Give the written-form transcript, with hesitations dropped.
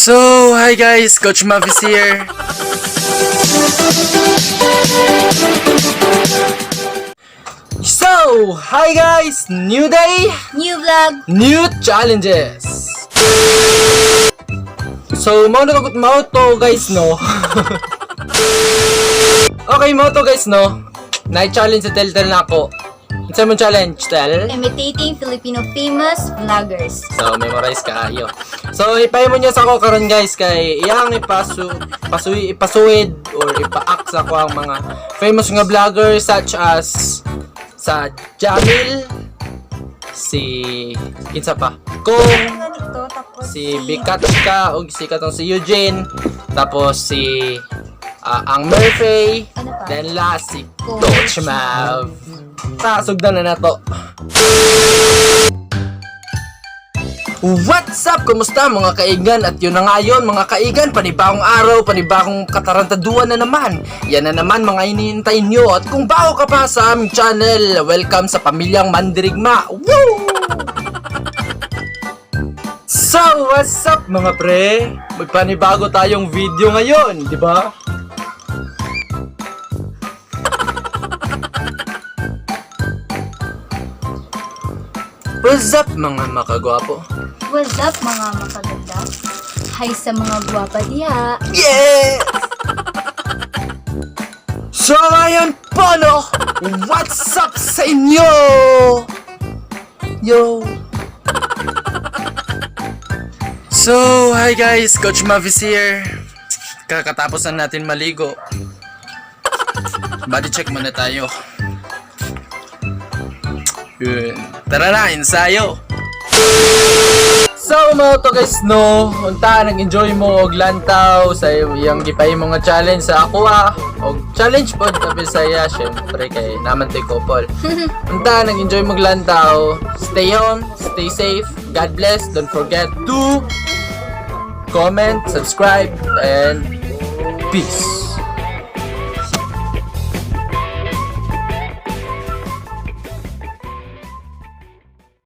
So, hi guys! Coach Mav is here. So, hi guys! New day, New vlog! New challenges! So, mao na mao to guys, no? Okay, mao to guys, no? Na-challenge sa Tel na ako. Unsa mo challenge, Tel? Imitating Filipino famous vloggers. So, memorize kaayo. So, ipahimo niya sa ako karon guys kay iyang ipasuid or ipa-act sa ako ang mga famous nga vlogger such as sa Jamil, si kinsa pa? Kung Ganito, tapos si Bikatka og si katong si Eugene, tapos si ang Murphy, Ano pa? Then last si Coach Coach Mav. Pasugdan na nato. What's up? Kumusta mga kaigan? At yun na nga yun mga kaigan, panibagong araw, panibagong katarantaduan na naman. Yan na naman mga iniintay nyo. At kung bago ka pa sa aming channel, welcome sa pamilyang Mandirigma. Woo! So, what's up mga pre? May panibago tayong video ngayon, di ba? What's up mga makagwapo? What's up mga makaganda? Hi sa mga gwapa diha! Yeah! So ngayon po no, what's up sa inyo? Yo! So, hi guys, Coach Mavis here. Kakatapos na natin maligo. Body check muna tayo. Yun. Tara na, ensayo! So mga to guys no, unta nag-enjoy mo og lantaw sa iyang gipahimo nga challenge sa ako ah. Og challenge pod sa Bisaya syempre kay naman to'y couple. Unta nag-enjoy mo og lantaw. Stay home, stay safe. God bless. Don't forget to comment, subscribe and peace.